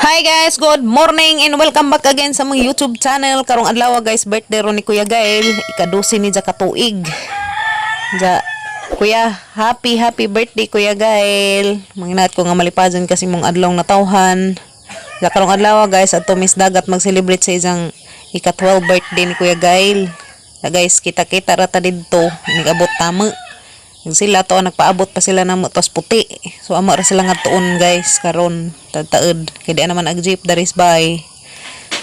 Hi guys, good morning and welcome back again sa mga YouTube channel. Karong adlaw guys, birthday ron ni Kuya Gael, ika-12 ni ja katuig. Ja, Kuya, happy happy birthday, Kuya Gael. Manginat ko nga malipadan kasi mong adlaw natawhan. Ja, karong adlaw guys, adto mis dagat mag-celebrate sa isang ika-12 birthday ni Kuya Gael. Ja guys, kita-kita ra ta didto, nigabot tama. Sila to nagpaabot pa sila namo tos puti. So amo ra sila nga tuon guys karon tataed. Kay di naman ag jeep daris bay.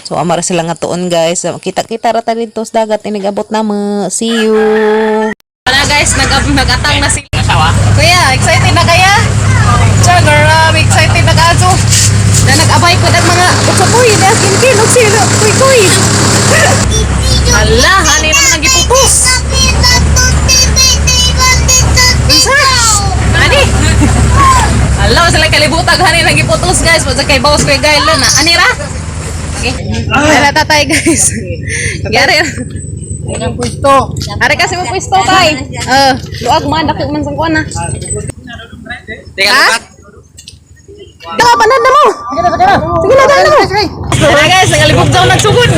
So amo ra sila nga tuon guys. Kita-kita ra ta didto sa dagat inigabot namo. See you. Wala guys, nag-atang na sila. Kuya, excited na kaya? Tiya, excited na kaso. Na nag-abay ko dag mga utsapoy, na kinkin, og sila, kuy kuy. Hala, hani naman ang giputos. Unsa? Ani? Hala, sila kalibutag hani nang giputos guys. Wa kay boss kay Gail na. Ani ra? Okay. Ala tatay guys. Gari. Ang pwesto. Ari kasi mo pwesto tay. Eh, luag man dako man sang kuan na. Teka, Ha? lukat. Dala panan na mo. Sige na, sige na. Sige na, dala mo. Tara guys, nagalibog daw nagsugod.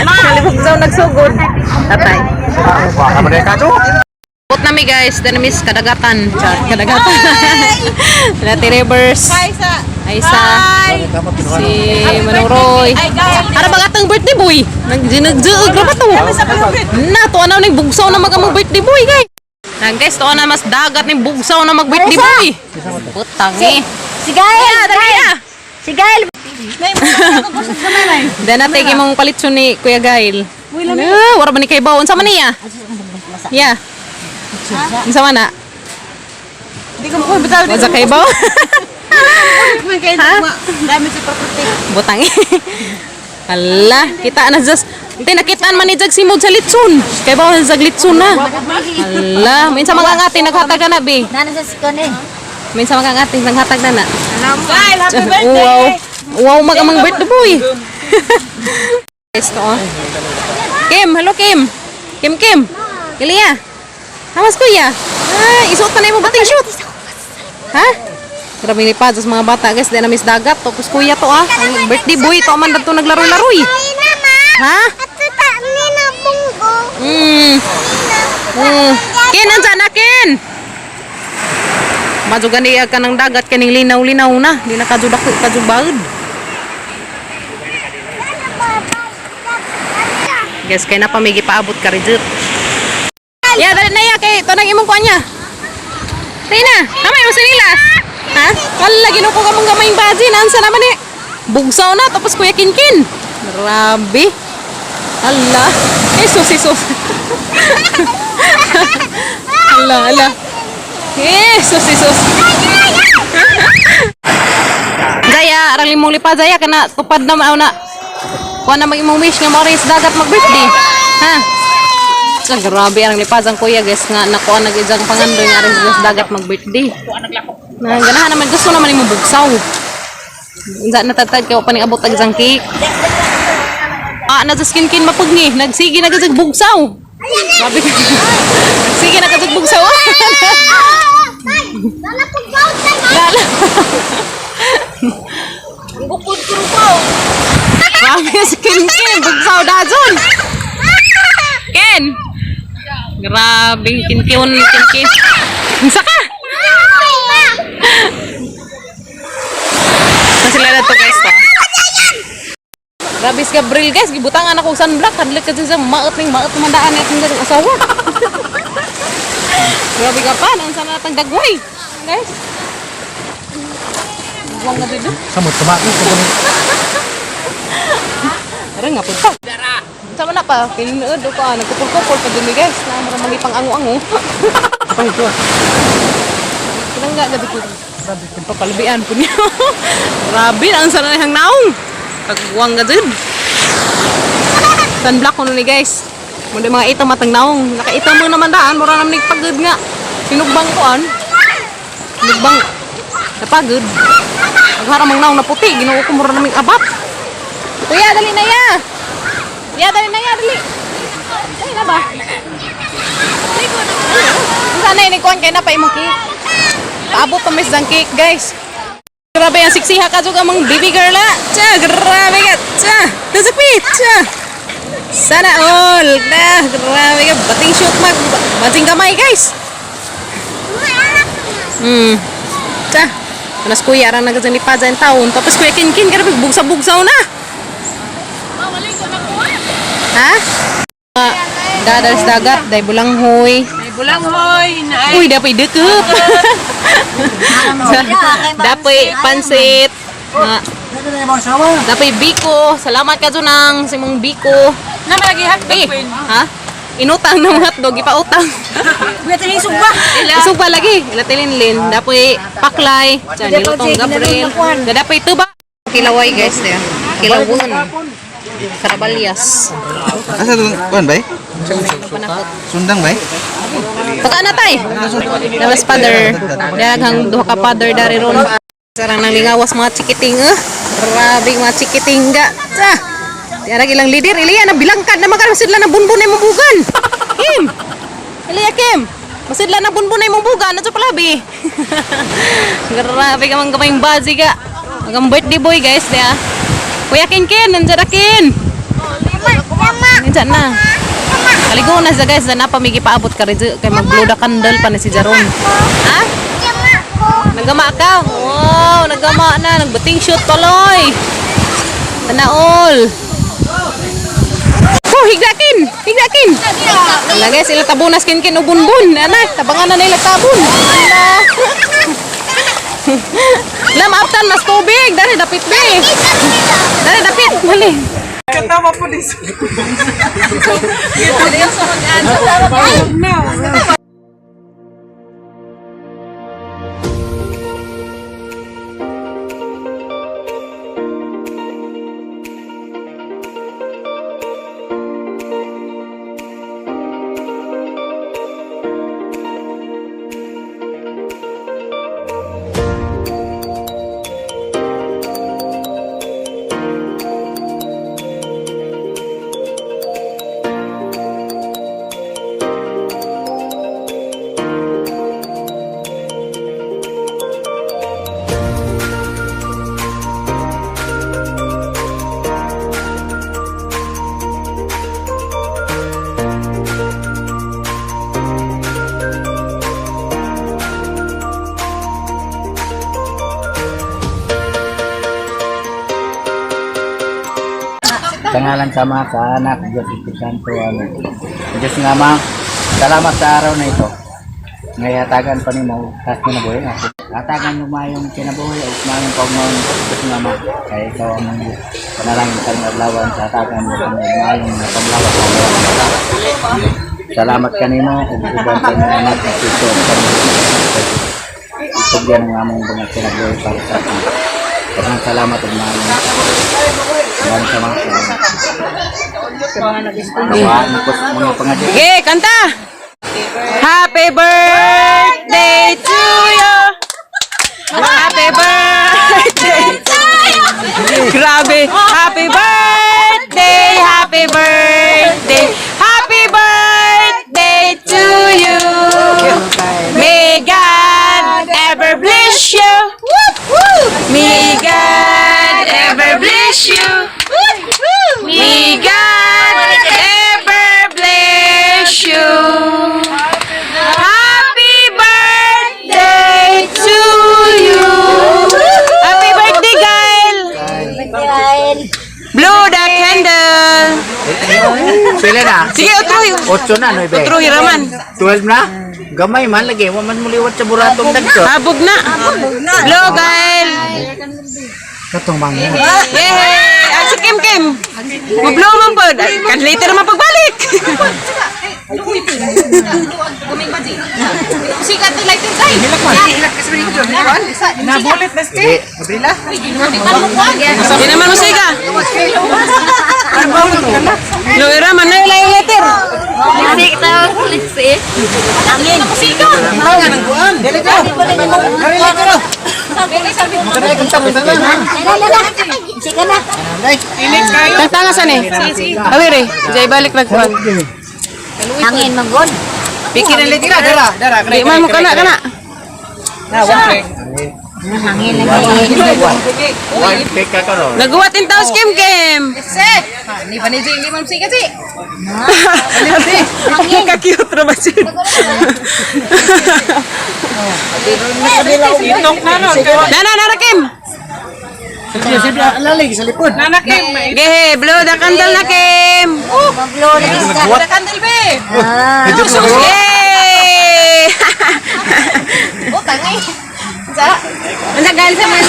Nagalibog daw nagsugod. Tatay. Wah, kamu deh kacu. Bot nami guys, dana miss kadagatan. Char, kadagatan. Nati Rivers. Hi sa Aisa. Si Manong Roy. Ara ba atang birthday boy? Nagginagjuog ra ba to? Na to ana ning bugsaw na mag among birthday boy guys. Na guys, to na mas dagat ning bugsaw na mag birthday boy. Putang eh. Si Gael! Ya, dali na. Si Gael! Dan natin imong palitson ni Kuya Gail. Ah, wala ba ni kay bawo? Unsa man niya? Ya. Unsa man na? Hindi ko makuha bitaw. Wala kay bawo? Ha? Dami sa property. Butang. Ala, kita na just Hindi, nakitaan man ni Jag simod sa litson. Kay bawo sa litson na. Ala, minsan mga ngati naghatag na bi. Nana sa sikon eh. Minsan mga ngati naghatag na na. Gael, happy birthday! Wow. Wow, mag amang birthday boy. Guys, to oh. Kim, hello Kim. Kim Kim. Kilia. Hamas kuya. Ah, isuot pa na imo bating shoot. Ha? Grabe ni pa sa mga bata guys, di na miss dagat. Tapos kuya to ah. Ang birthday boy to man dadto naglaro-laroy. Ha? Ken, ansa na Ken? Madyo gani ka ng dagat kaning linaw-linaw na. Di na kadyo dako kadyo baud. Guys, kay na pamigi paabot ka rin. Ya, dali na ya kay to nang imong kuan niya. Dali na. Kamay mo sinilas. Ha? Wala ginuko ka mong gamayng baji nansa naman eh. Bugsaw na tapos Kuya Kinkin. Grabe. Hala. Jesus, Jesus. Hala, hala. Jesus, Jesus. Jaya, arang limong lipa Jaya kana tupad na mao na. Kuha na mag imong wish nga mo rin sa dagat mag birthday. Ha? Sa grabe ang lipad ang kuya guys nga nakuha nag ijang pangandoy nga rin sa dagat mag birthday. Na ganahan naman gusto naman imo bugsaw. Unsa na tatad kay wa pa ning abot ag isang cake. Ah, na sa skin kin mapugni, nagsige na gazag bugsaw. Grabe. Nagsige na gazag bugsaw. Lala. Grabe si Ken Ken, bugsaw dazon. Ken. Grabe kin kin kin kin. Unsa ka? Na sila na to guys to. Grabe si Gabriel guys, gibutangan ako og sunblock, hadlok kasi sa maot ning maot man daan atong dagang asawa. Grabe ka pa, unsa na natang dagway. Guys. Buwang na dito. Samot tumakit ko ni. Aray nga pud pa. Sama na pa, pinuod ko ah, nagkupol-kupol pa dun guys, na mura mangi pang ango-ango. Apa itu? Kinangga gabi ko. Grabe kun papalabian po niya. Grabe ang sana nihang naong. Pagbuwang ga dun. Sunblock ko ni guys. Muna mga itam matang naong. Nakaitam mo naman daan, mura naman pagod nga. Sinugbang ko an. Sinugbang napagod. Pagharang mang naong na puti, Ginoo ko mura naming abat. Kuya, dali na ya. Ya, dali na ya, dali. Dali na ba? Sana ini kuan kay na pa imong cake. Paabot pa mis ang cake, guys. Grabe ang siksiha ka juga among baby girl ah. Tsa, grabe ka. Tsa, tasakpi. Tsa. Sana all. Na, grabe ka. Bating shoot mag bating kamay, guys. Tsa. Tunas kuya ra nagazan ni Paza in taon. Tapos kuya Kinkin, grabe bugsa-bugsaw na. Ha? Dadal sa dagat, day bulanghoy. Ay, bulanghoy. Uy, dapoy dekup. Dapoy pansit. Nga. Dapoy biko. Salamat ka nang sa imong biko. Na malagi hotdog Eh, ha? Inutang ng hotdog, ipautang. Buya tayo sugba. Isog pa lagi. Ila tilinlin. Dapoy paklay. Diyan, nilutong Gabriel. Dapoy tuba. Kilaway guys, diya. Kilawon. Karabalyas. Asa doon? Kuan bay? Sundang bay? Pagka na tay. Damas father. Daghang duha ka father dari ron. Sarang nang lingawas mga chikiting eh. Grabe mga chikiting ga. Tsa. Tiara ilang leader Ilya na bilangkad na makaroon sila na bunbun ay mabugan. Kim. Ilya Kim. Masidla na bunbun ay mabugan na palabi. Grabe ka man kamayng bazi ga. Ang birthday boy guys diya. Kuya Ken Ken, nandiyan na Ken. Nandiyan na. Kaligo na siya guys, na pamigi paabot ka rin kay mag-blow the candle pa ni si Jaron. Ha? Nagama ka? Wow, nagama na. Nagbating shoot tuloy. Sana all. Oh, higdakin! Higdakin! Wala guys, ila tabunas kin kin ubunbun. Anak, tabangan na nila tabon. Ala. La, maaptan, mas tubig. Dali, dapit be. Dali, dapit. Dali. Katama po din. Sa ngalan sa Ama, sa Anak, Diyos Espiritu Santo. Amen. Diyos nga Ama, salamat sa araw na ito. Ngayatagan pa nimo tas kinabuhi ako. Hatagan mo mayong kinabuhi o mayong paugnaon Diyos nga Ama. Kaya ikaw ang among Diyos. Panalangin sa aming adlawan sa hatagan mo kami og mayong paglawas sa among. Salamat kanimo ug uban sa imong anak na si Jesus. Itugyan ang among mga kinabuhi para sa atin. Daghang salamat ug maayong. Maraming salamat. Nawa, nukos mga pangadyo. Sige, kanta! Happy birthday to you! Happy birthday to you! Grabe! Happy birthday! Happy birthday! Happy birthday to you! May God ever bless you! May God ever bless you! May God ever bless you. Happy birthday to you. Happy birthday, Gail. Blow the candle. Pila na? Sige, otro. 8 na, 9. Otro hiraman. 12 na? Gamay man lagi, wa man muliwat sa buratong dagko. Habog na. Blow, Gail. Katong mangya. Yay! Ah, si Kim Kim. Mag-blow man po. Kan later naman pagbalik. Sikat to lighter guys. Nabulit na si. Gabriela. Di naman musika. Blow hiraman na yung later. Dili ko. Gabriela ko. Makadai kang tabon na. Tangtanga san eh. Awire, jay balik nagkuhan. Angin manggod. Pikir na later. Dara, dara. Di man mo kana kana. Na, one. Hangin lagi. One cake ka karon. Naguwat in taos, Kim Kim. Ni pa ni Jing, di man siga si. Ka-cute ra ba siya? Nana, nana, Kim. Lalig sa likod. Nana, Kim. Gehe, blow the candle na, Kim. Mag-blow lagi sa. Candle be. Ah. Yay! Oh, tangay. Sa. Ano gail sa mga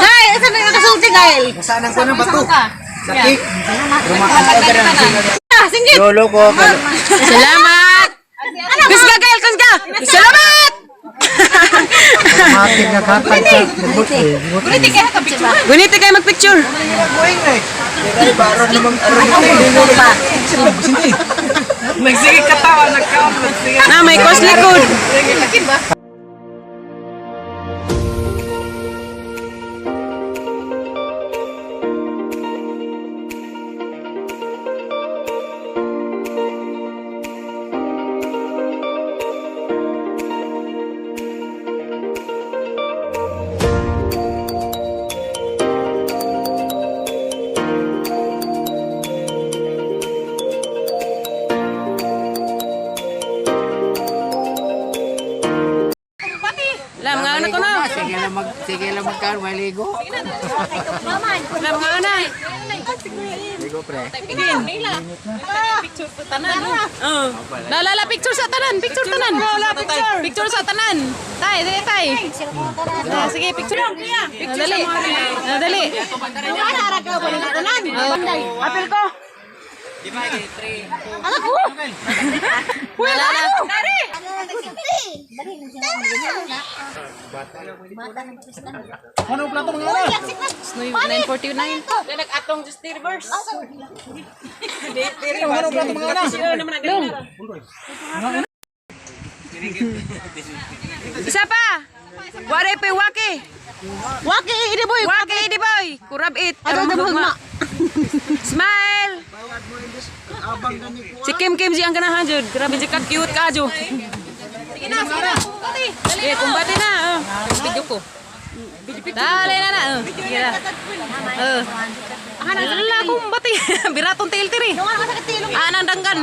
Ay, asa na nakasulti gail? Saan ang kuno bato? Sa cake. Ah, singgit. Lolo ko. Salamat! Kusga, Gail, kusga! Salamat! Matik na katag sa birthday. Guniti kaya ka picture. Guniti kayo magpicture. Na, may kos likod. Lam, nga na ko na. Sige lang mag sige lang magkaon maligo. Lam, nga na. Ligo pre. Picture sa tanan. Oh. La la la picture sa tanan, picture tanan. Picture. Picture sa tanan. Tay, dali tay. Ah, sige, picture. Picture dali. Ah, dali. Apil ko. Wala na. Ano plato mga anak? 9:49. Nag-atong just the reverse. Ano plato mga anak? Isa pa. Wari pa waki. Waki ini boy. Waki di boy. Kurab it. Ano hugma. Smile. Si Kim Kim si ang ganahan jud. Grabe si ka cute ka jud. Sige na, sige na. Kumbati. Sige, kumbati na. Oh. Video ko. Dali na na. Oh, sige na. Oh. Ala, kumbati. Biraton tail tiri. Anang danggan.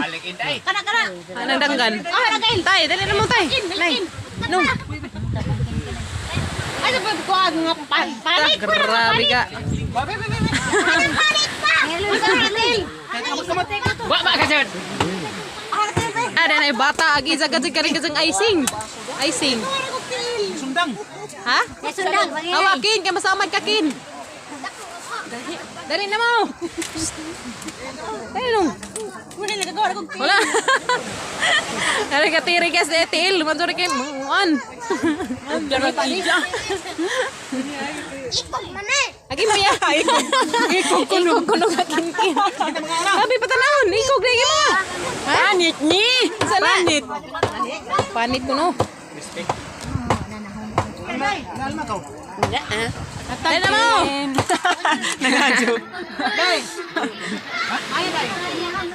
Anang danggan. Tay, dali na mo tay. Nay. No. Grabe ka. Ada na bata agi jaga jaga rin kasang icing. Icing. Sundang. Ha? Sundang. Awakin kay masamad ka kin. Dali na mo. Dali nung. Wala. Dali ka tiri guys, de til, manjuri kay muan. Agi mo ya. Ikog kuno. Ikog kuno ka kin kin. Abi patanawon, ikog lagi mo. Panit ni. Panit. Panit kuno. Dali na mo. Nangadyo.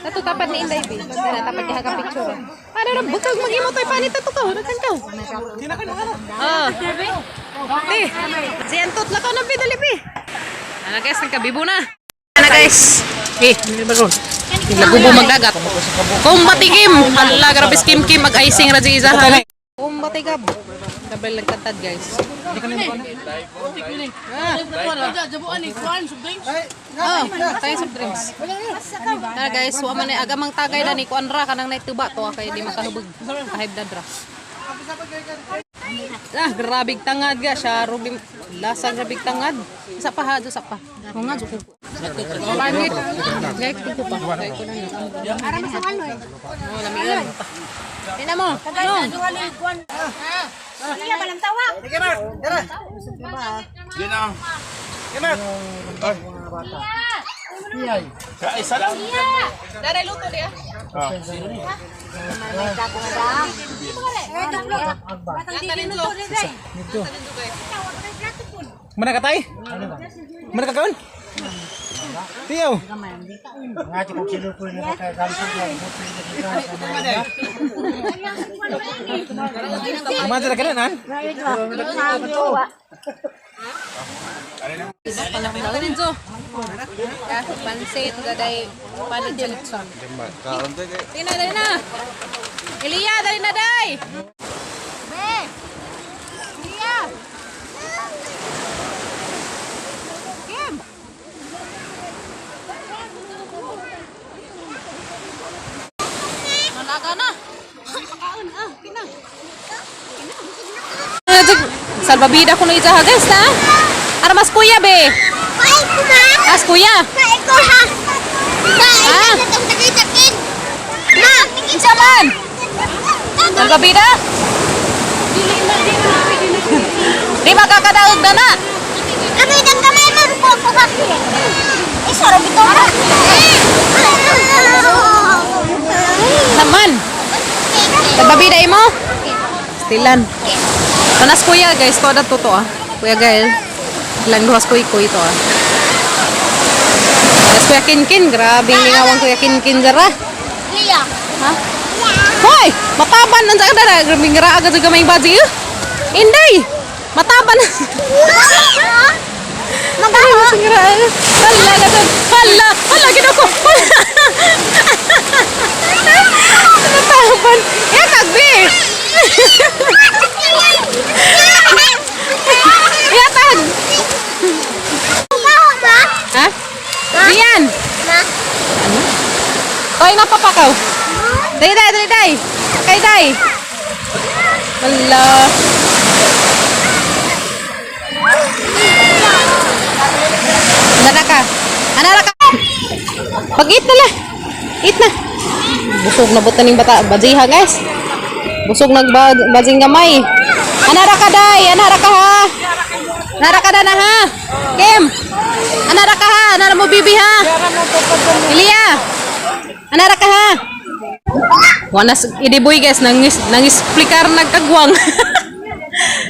Ato tapat ni Inday bi. Dali tapat diha ka picture. Para ra bukag magimo toy panit ato ka, daghan ka. Oh. Ti. Si Antot lakaw na bi dali bi. Ana guys, nagkabibo na. Ana guys. Eh, Lagubo magdagat. Kumbati Kim. Hala, grabe si Kim Kim mag-icing ra jud isa. Kumbati gab. Double nagkantad guys. Oh, tayo soft drinks. Tara guys, wa man ni agamang tagay na ni kuan ra kanang naituba to kay di makahubog. Kahib dadra. Ah, grabe tangad ga siya rubi lasang grabe tangad. Isa pa ha, sa pa. Mga juko. Panit. Gay ko pa. Gay ko na. Ara masangalo eh. Oh, lamian. Tingnan mo. No. Iya balang tawa. Daray luto dia. Mana ka tay? Mana ka kaon? Tiyo. Kumanta na ka na, nan? Lorenzo. Pansit gaday palit sa litson. Dali na, dali na. Eliya, dali na day. Be! Lia! Kim. Malaga na. Pakaon ah, kina. Salbabida ko na ito ha guys na. Armas kuya be. Kain ko ma! As kuya. Kain ko ha! Kain Ah. na itong takitakin! Ma! Unsa man? Salbabida? Di makakadaog na na. Kami ng kamay mo! Rupo ko ba? Eh, sarap ito! Naman. Salbabida imo? Stilan. Tanas kuya guys, to na to ah. Kuya Gael. Ilang duhas kuy kuy to ah. Yes, Kuya Kinkin, grabe lingawang Kuya Kinkin dara. Lia! Ha? Hoy, mataban ang ka dara, grabe nga agad sa gamay baji. Eh. Inday. Mataban. Magawa. Hala, hala, hala, hala, ginako. Hala. Mataban. Ya tagbi. Ya tag. Ha? Diyan. Ma? Toy na papakaw. Dali dai, dali dai. Kay dai. Wala. Anara ka. Anara ka. Pag-eat na la. Eat na. Busog na buta ning bata. Bajiha guys. Busog nag bajing gamay. Anara ka dai, anara ka ha. Anara ka na ha. Kim. Anara ka ha, anara mo bibi ha. Ilya. Anara ka ha. Wala idiboy guys nangis nangisplikar nagkagwang.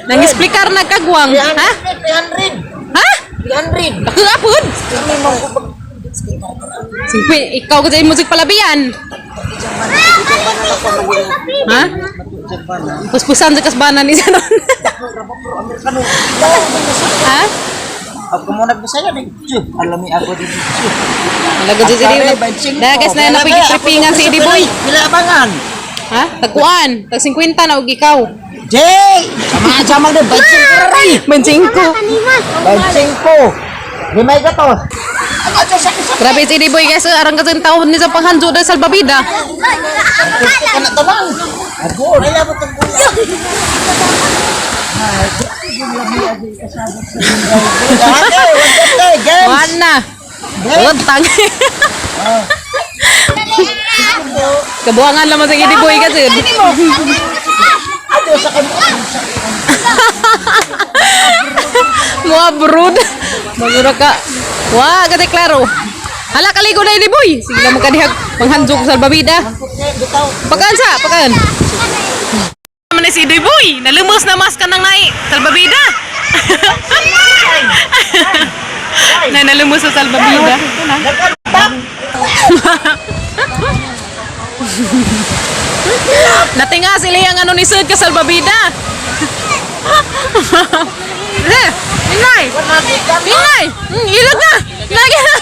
Nangisplikar nagkagwang, ha? 300. Ha? 300. Dako apod. Singkwi, ikaw ko dyan musik palabian. Ha? Puspusan sa kasbanan ni Sanon. Ha? Ako mo nagbisaya ni Alam ni ako dito. Malaga dyan si Diboy. Dahil guys, na napigitripingan si Diboy. Pila abangan. Ha? Tagkuan. Tag 50 na og ikaw. Jay! Sama sama din bansing ko rin. Bansing ko. Bansing ko. Limay ka to. Grabe si Diboy guys. Arang kasi taon ni sa panghanjo dahil salbabida. Kana tanan. Ako, ay abot ang gula. Wala na. Utang. Kabuangan lamang sa Diboy kasi. Mga brud. Magura ka. Wah, kate klaro. Hala kaligo na ini boy. Sige lang magkadihag panghanjok sa salbabida. Pakaan sa, pakaan. Man si Idoy boy, nalumos na mas ka ng nai salbabida. Na nalumos sa salbabida. Natinga sila yung ano ni Sud ka salbabida. Eh, Ingay! Ingay! Ilog na! Lagi na!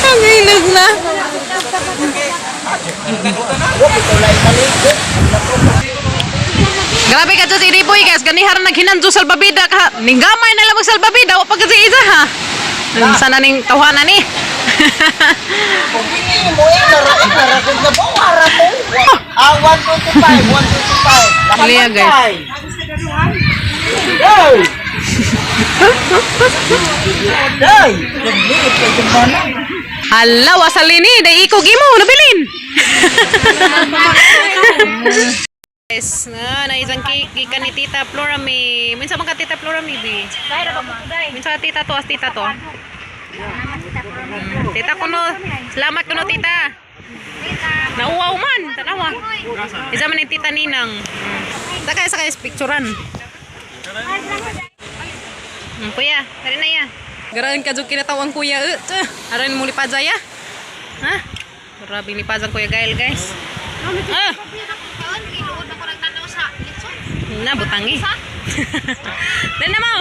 Ang ilog na! Grabe ka dyan si Iriboy guys, ganihar naghinanjo salbabida ka. Ninggamay na lang salbabida, wa pa kasi isa ha. Sana ning tawanan ni. Ah, 125, 125. Liya, guys. Hey! Day! Nagliit kay Jumbana. Hala, wasalini, dai ikog imo nabilin. Yes, na na isang cake gikan ni Tita Flora May. Minsa man ka Tita Flora May bi? Minsa ka tita to as tita to. Tita kuno, salamat kuno tita. Nauwaw man, tanawa. Isa man ni Tita Ninang. Sakay sakay picturean. Kuya, dali na ya. Garaan ka jud kinatawang kuya. Eh, tsa. Aran mo lipadza ya. Ha? Grabe lipadza Kuya Gael, guys. Ah. Na butangi. Dali na mo.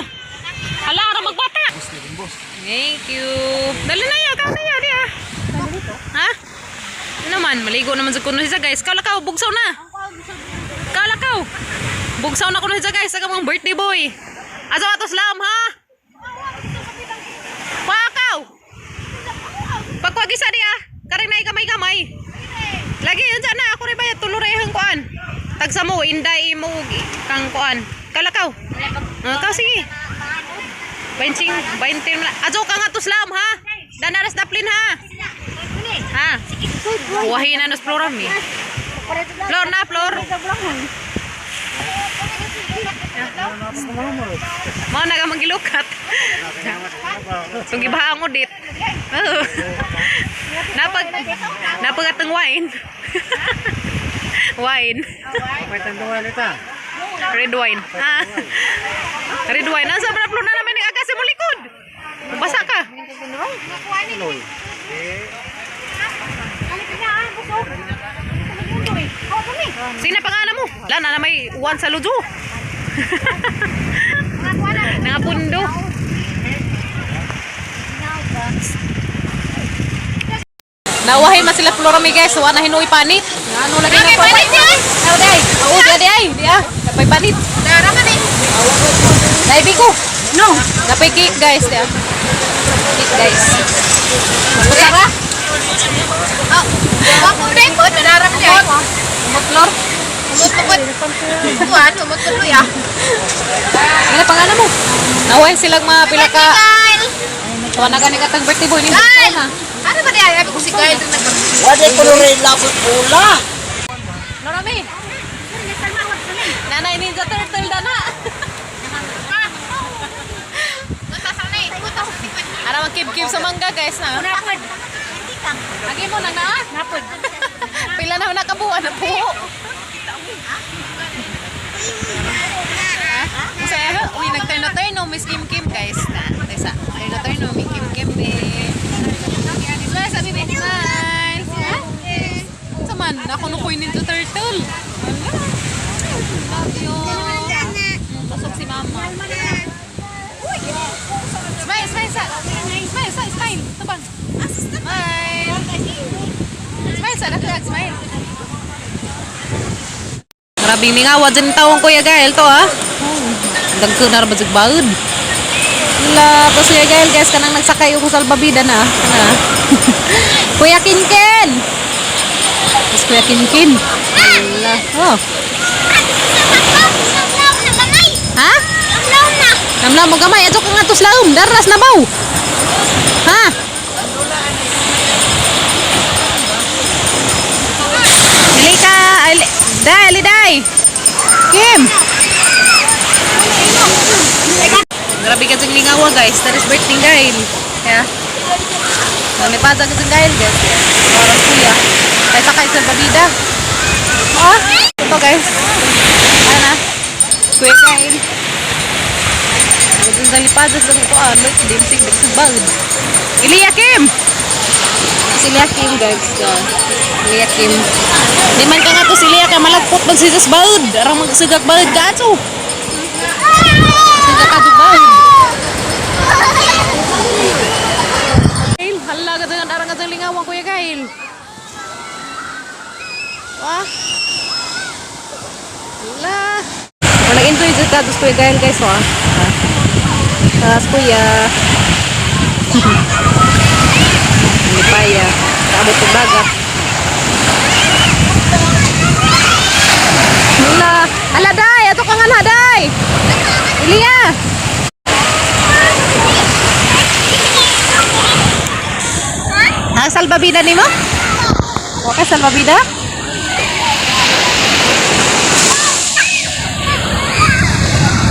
Hala, ara magbata. Thank you. Dali na ya, kau na ya, di ah. Ha? Ano naman, maligo naman sa kuno siya, guys. Kala ka, bugsaw na. Kala ka. Bugsaw na kuno siya, guys. Sa kamang birthday boy. Aso atos lam, ha? Pakaw. Pagkwagi sa diya. Karing na gamay-gamay. Lagi yun sana ako rin bayad tulo rin kuan. Tagsa mo inday mo kang kuan. Kalakaw. Ah, kaw sige. 20 20 na. Ajo ka nga tuslam ha. Danaras daplin ha. Ha. Wahin na nos floor mi. Floor na floor. Mao na ka magilukat. So gibaha ang udit. Oo. Napag napagatang wine. Wine. Red wine. Ah. Red wine. Asa ba na namin ni aga sa mo likod. Basa ka. Sina pangalan mo? Wala na na may uwan sa lujo. Nangapundo. Nawahi man sila Flora mi guys, wa na hinuoy panit. Ano lagi na panit? Aw day. Oo, di ay, di ah. Napay panit. Dara man eh. Dai bigo. No. Napay cake guys, di ah. Cake guys. Usa ra? Oh, wa ko dai po, dara man eh. Umot Flor. Umot umot. Kuan, umot tuloy ah. Sige na pangalan mo. Nawahi silang mga pila ka. Kyle. Wa na gani katang birthday boy ni. Kyle. Ano ba di ay? Abi ko si Kyle rin nag Wala ko rin labot pula. Norami. Nanay Ninja Turtle dana. Ara magkib-kib sa mangga guys na. Agi mo na na. Napod. Pila na nakabuan na po. Saya, uy, nag-turn na turn no, Miss Kim Kim guys. Na, tesa. Turn na turn no, Miss Kim Kim eh. Smile sabi ni smile. Sa man, ako no koy Ninja Turtle. Wala. Love you. Busog si mama. Smile, smile sa. Smile, sa, smile. Tabang. Smile. Smile sa, nakag smile. Grabe mingawa dyan tawang Kuya Gael to ah. Dagko na ra ba baud. La, pa Kuya Gael guys kanang nagsakay og salbabida na. Kana. Kuya Kinkin. Mas Kuya Kinkin. Ala. Oh. Ha? Namlam mo gamay adto ka nga tuslaom, daras na baw. Ha? Dili ka, ali, dai, ali dai. Kim. Grabe ka dyan lingawa guys. That is birthday Gail. Yeah. Nalipada ka dyan Gail guys. Oras kuya. Kay sakay sa babida. Oh, ito guys. Ano na? Kuya Gail. Dun sa lipada sa ko ano, dimsig nagsubag. Iliya Kim. Si Iliya Kim guys. So, Iliya Kim. Di man ka nga to si Iliya kay malagpot man si sa baud. Arang magsigag baud ka ato. Sigag ka to baud. Gail, hala ka dyan, arang ka dyan lingawan, Kuya Gail. Wah. Hala. Wala enjoy dyan ka, Kuya Gail guys, oh. Ah. Taas kuya. Hindi pa ya. Kaabot ng dagat. Hala. Hala, day! Ato ka nga na, day! Ilya! Ha, salbabida ni mo? Okay, salbabida?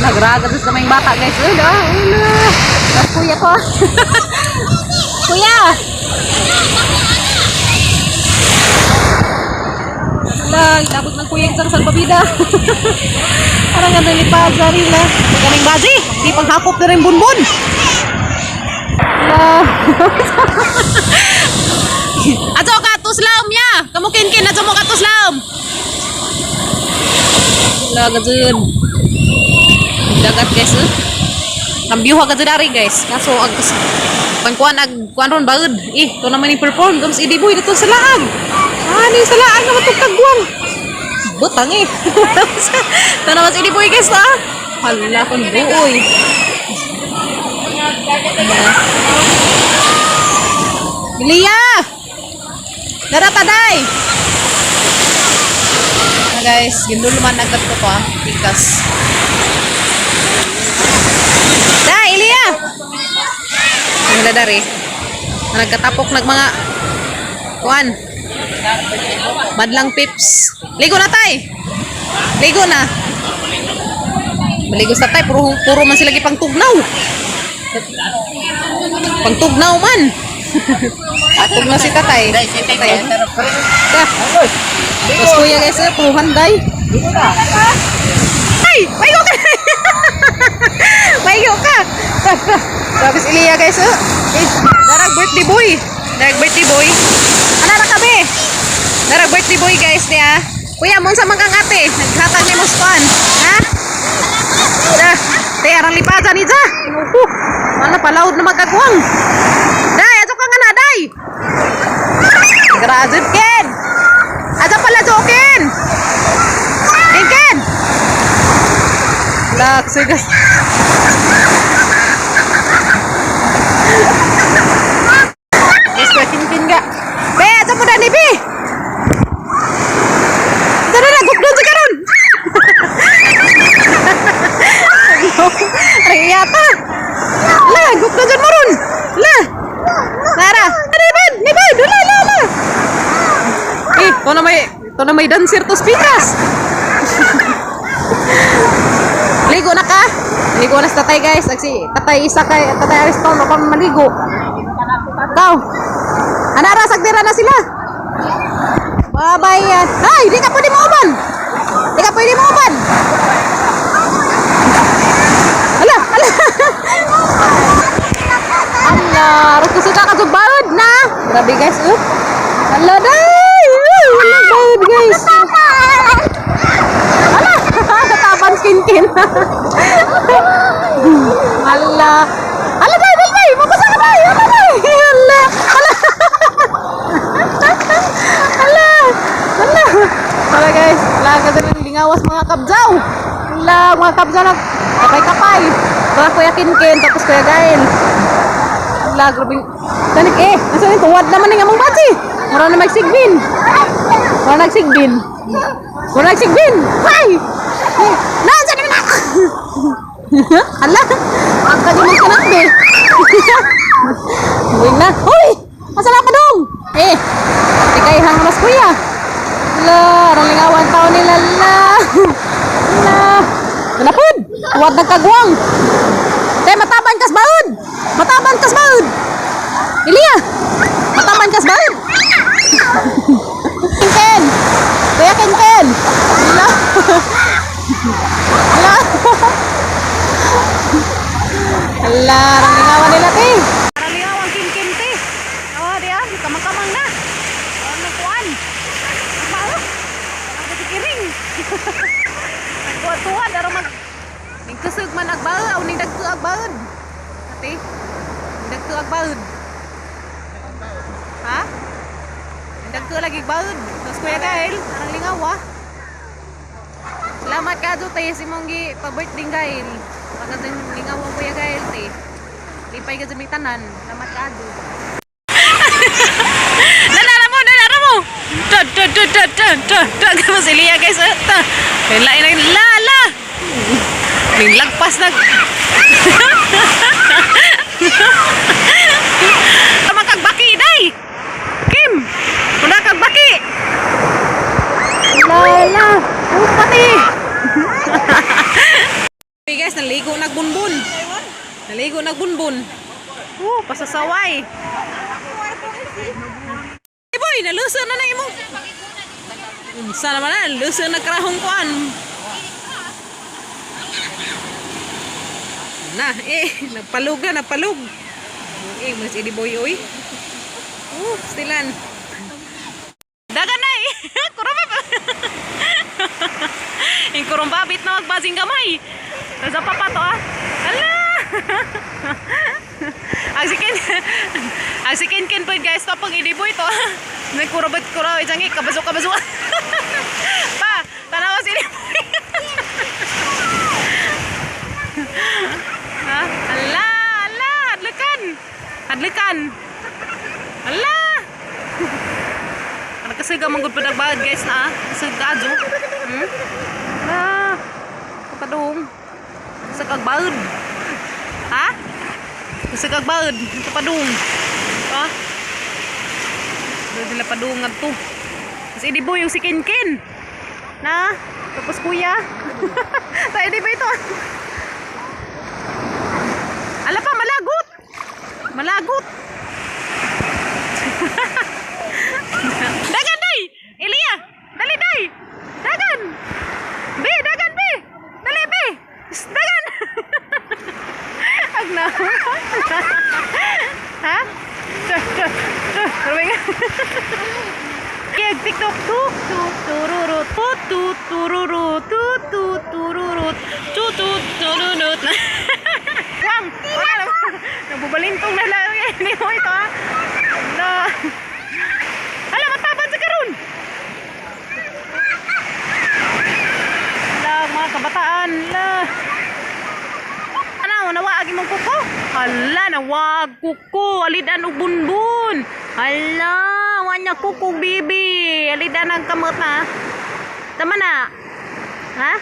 Nagraga sa kaming bata, guys. Ulo, ulo. Tapos kuya ko. Kuya! Wala, inabot ng kuyang sang salbabida. Parang nga nalipad sa rila. Galing baji, di panghakop na rin bunbun. Wala. Ato ka tuslaom ya. Kamu kinkin ato mo ka tuslaom. Wala gajud. Dagat guys. Eh. Kambyuha ka dari guys. Kaso ag pangkuan ag kuan ron baud. Eh, to naman ni perform gams idiboy dito sa laag. Ah, ni sa laag naman tong kagwang. Butang eh. To naman si idiboy guys ah. Hala kon buoy. Liya! Dara taday! Ah, guys, ginduluman agad ko pa. Tikas. Da, Ilya! Ang dadari. Nagkatapok nag mga kuan. Madlang pips. Ligo na tay. Ligo na. Maligo sa tay puro puro man sila gipangtugnaw. Pangtugnaw man. Atugnaw si tatay. Tatay. Ta. Tapos kuya guys, eh, puro handay. Ay, maigo ka. Maigo ka. Tapos Ilya guys, oh. Eh, darag birthday boy. Darag birthday boy. Ana ra kami. Darag birthday boy guys niya. Kuya, mo sa man kang ate. Naghatag ni mo sa kuan. Ha? Da, te arang lipaza ni ja. Inuko. Mana palawd na magkagwang. Day, ato ka nga na, day. Grabe, Ken. Ato pala, Joken. Ken, Ken. Lak, sige. Yes, kuya, kin ga. Be, ato mo na ni Be. Ito na, nagupdon sa karon. Aray, yata. La, gupdon dyan mo ron. La. Nara. Ano ba? Ni ba? La, la, la. Eh, ito na may dancer to speakers. Ligo na ka? Ligo na sa tatay guys. Agsi, tatay isa kay tatay Ariston pa maligo. Ikaw. Anara sagdira na sila. Bye-bye yan. Ay, di ka pwede mauban. Di ka pwede mauban. Ala, ala. Ala, aros ko ka kasugbaod na. Grabe guys, oh. Ala, day. Ala, baod guys. Ala, nataban skin-kin. Ala. Ala, day, day, day. Mabasa ka, day. Ala, day. Ala, ala. Ala. Ala. Ala, guys. Ala, kasi ng lingawas mga kabjaw. Ala, mga kabjaw na kapay-kapay. Para Kuya Kinkin, tapos Kuya Gael. Ala, grabe. Tanik eh. Asa ni tuwad naman ng among baji. Mura na magsigbin. Mura nagsigbin. Mura nagsigbin. Hay! Eh, Nasa naman ako. Ala, ang kanya mong kanak be. Uy na. Uy! Asa na pa dong? Eh, ikay hang mas kuya. Ala, arang lingawan tao nila la. La. Kanapod! Tuwad nagkagwang. Te, mataban kas baod! Mataban kas baod! Ilya! Mataban kas baod! Ken! Kuya Ken Ken! Ala! Ala! Ala, arang lingawan nila te! Arang lingawan Ken Ken te! Oh, diya, kamang-kamang na! Ano kuan? Mao! Ang katikiring! Tuwa-tuwa, daro mag... Ning kusog man agbaod, aw ning dagko agbaod. Ate, ning dagko agbaod. Ha? Ning dagko lagi agbaod. Tapos Kuya Gael, arang lingaw ah. Salamat ka te si mong gi pa-birthday Gael. Pagka lingaw ang Kuya Gael te. Lipay ka sa may tanan. Salamat ka ado. Nanara mo, nanara mo. Ta ta ta ta ta ta ta. Kamo si Lia guys. Ah, ta. Lain na la la. Ning lagpas na. Tama kag baki day. Kim. Una kag baki. La la. Oh, pati. Hey guys, naligo nagbunbun. Naligo nagbunbun. Oh, pasasaway. Hey boy, naluso na na imong. Unsa naman na, lusa na krahong kuan. Na, eh, nagpalug na, nagpalug. Eh, mas idi boy, oy. Oh, stilan. Dagan na eh. Kurumba. Yung kurumbabit na magbasing gamay. Nasa papa to ah. Ala! Ang si Ken Ken po guys, to pang idiboy to. Nagkurabot kuraw, isang ik, kabaso kabaso. Pa, tanawa si idiboy. Ha? Ala, ala, hadlukan. Hadlukan. Ala. Ano kasi gamang gud panagbahad guys na ah. Kasi kadyo. Ah, kapadong. Sa kagbaud. Ha? Sa kagbaud, kapadong. Ha? Doon sila padung to. Tapos idibo yung si Ken Ken. Na? Tapos kuya. Tayo di ba ito? Ala pa, malagot! Malagot! Dagan, day! Elia! Dali, day! Dagan! Be, dagan, be! Dali, be! Shh, dagan! Agna. Ha? Tuh, tuh, tuh. Ruming. Kaya TikTok tuk tuk tururu tut tut tururu tut tut tururu tut tut tururu. Wang, wala na. Nabubalintong na lang. Hindi mo ito ah. Na. Hala, matabad sa karon. Hala, mga kabataan. Hala. Ano, nawaag imong kuko? Hala, nawag kuko. Alidan og bunbun. Hala, wanya kuko, bibi. Alidan ang kamot na. Tama na. Ha?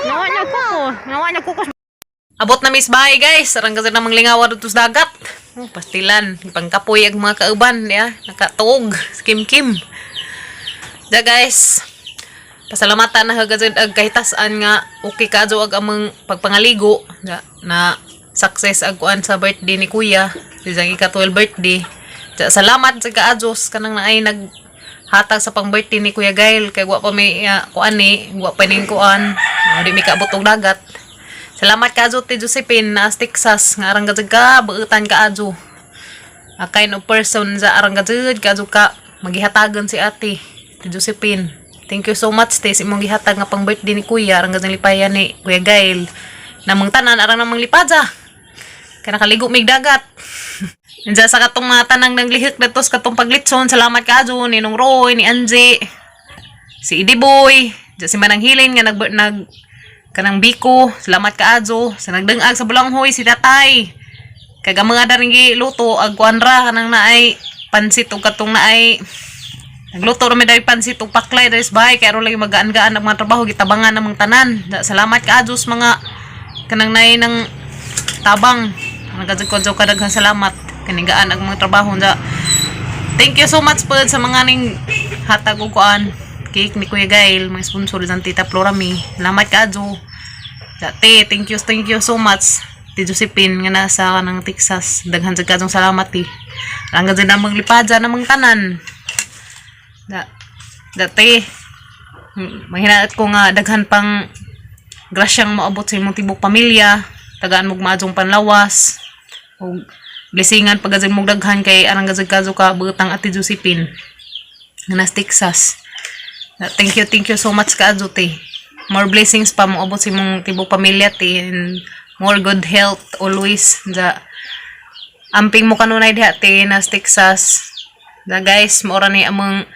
Nawa niya kuko. Nawa niya kuko. Abot na miss bahay guys. Sarang kasi namang lingawa dito sa dagat. Oh, pastilan. Pangkapoy ang mga kauban. Ya. Nakatuog. Kim Kim. Ja guys. Pasalamatan na hagad ag kahitasan nga okay ka ag among pagpangaligo ja, na success ag kuan sa birthday ni kuya. Siyang ika-12 birthday. Ja, salamat sa kaadjos kanang naay nag hatag sa pang birthday ni Kuya Gail kay wa pa may kuan ni, wa pa ning kuan. Di mi kaabot og dagat. Salamat ka ti Josephine na Texas nga arang gajud ka buutan ka adyo. A kind of person sa arang gajud ka adyo ka magihatagan si ate ti Josephine. Thank you so much te sa imong gihatag nga pang birthday ni Kuya arang gajud lipayan ni Kuya Gail. Namang tanan arang namang lipada. Kay nakaligo mig dagat. Nandiyan sa katong mga tanang naglihik na sa katong paglitson. Salamat ka adyo ni Nung Roy, ni Angie, si Idi Boy, diyan si Manang Hilin nga nag, nag kanang biko. Salamat ka adyo sa nagdangag sa Bulanghoy si Tatay. Kag ang mga daring luto ag kuan ra kanang naay pansit ug katong naay nagluto ra mi dahil pansit ug paklay dahil sa bahay kay aron lagi magaan-gaan ang mga trabaho gitabangan ang mga tanan. Salamat ka adyo sa mga kanang naay ng tabang. Nagkadyo ko kadaghang salamat kanigaan ang mga trabaho. Da. Thank you so much po sa mga ning hatag og kuan cake ni Kuya Gail, mga sponsor ng Tita Florami. Salamat ka adyo. Te, thank you so much. Ti Josephine nga nasa ng Texas. Daghan jud kaadtong salamat ti. Ang ganda namang lipada namang tanan. Da, da te. Mahinaat ko nga daghan pang grasyang moabot sa imong tibok pamilya. Tagaan mo maadjong panlawas. Ug blessingan pagazin mong daghan kay arang gazag kazo ka butang Ate Josephine nga nasa Texas. Thank you so much ka te. More blessings pa mo abot sa imong tibok pamilya te and more good health always. Da, amping mo kanunay diha te nas Texas. Da guys, maora ni among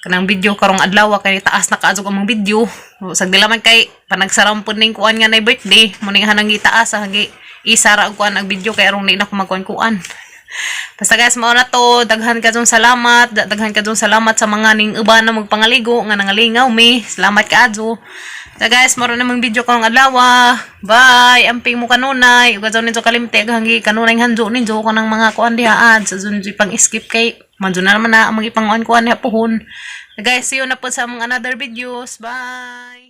kanang video karong adlaw kay taas na kaadto among video. Sa man kay panagsaram pud ning kuan nga nay birthday, mo ning hanang gitaas ah, gi isara og kuan ang video kay arong di na ko magkuan-kuan. Basta guys, mao na to. Daghan ka salamat. Daghan ka salamat sa mga ning uban na magpangaligo nga nangalingaw mi. Salamat kaadyo. So guys, mao na namang video karong adlaw. Bye. Amping mo kanunay. Ug adto ninyo kalimti hanggi kanunay hanjo ninyo kanang mga kuan diha ads. Sa pang skip kay manjo na naman na ang mga ipang kuan diha puhon. Guys, see you na po sa mga another videos. Bye.